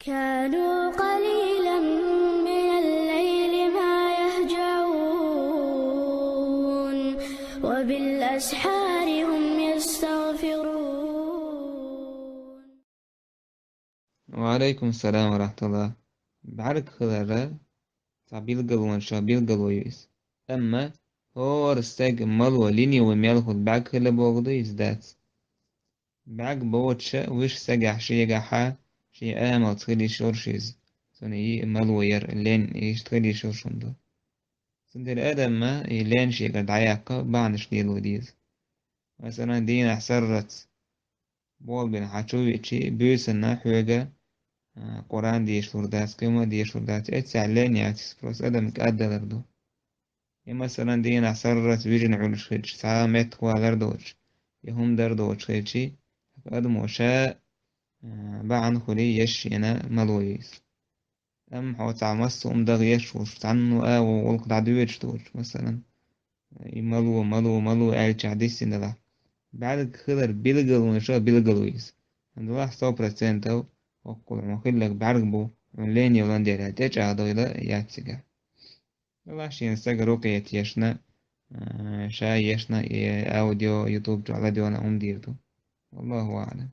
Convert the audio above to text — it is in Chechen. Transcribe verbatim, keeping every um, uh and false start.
كانوا قليلا من الليل ما يهجعون وبالأسحار هم يستغفرون. وعليكم السلام ورحمة الله. БӀарг хилар цхьа билгалонаш, билгало ю иза. Амма хӀора стаг мало, ленивый мел хул, бӀарг хила бохург ду иза, дац. БӀарг боцуш вуьш сагахь шегахьа шен амалца хила йиш йолуш иза. Цунна и мало яр, лен, иштта хила йиш йолуш хӀума ду. Цундела адамна и лен шегара дӀаяккха бахьанаш лело деза. Масалан, дийнахь сарралц болх бина хьо чу веача, буьйсанна хьоьга, а, Къуръан дешалур дац, кхин хӀума дешалур дац, эццахь лен яц иза, просто адам кӀаддалар ду. Я, масалан, дийнахь сарралц вижина Ӏуьллуш хилча, цхьа а меттахвалар доцуш, я хӀума дар доцуш хилча, адамо ша, а, бахьана хуьлий еш шена мало ю иза. Амма хьо цхьа массо а хӀума даха еш волуш, цхьанна а вон гӀуллакх дӀадоьдуш доцуш, масалан, и мало, мало, мало аьллачохь диссина далахь, бӀаьрг хилар билгалонаш а билгало ю иза. ХӀунда аьлча сто процентов хӀоккхул хьуна хилларг бӀаьрг бу, хьуна лен йолун дела, тӀечӀагӀдойла яц цигахь. Делахь шена стага рукъет ешна, а, ша ешна, и аудио, YouTube чохь ладоьгӀна хӀума дийр ду. والله أعلم.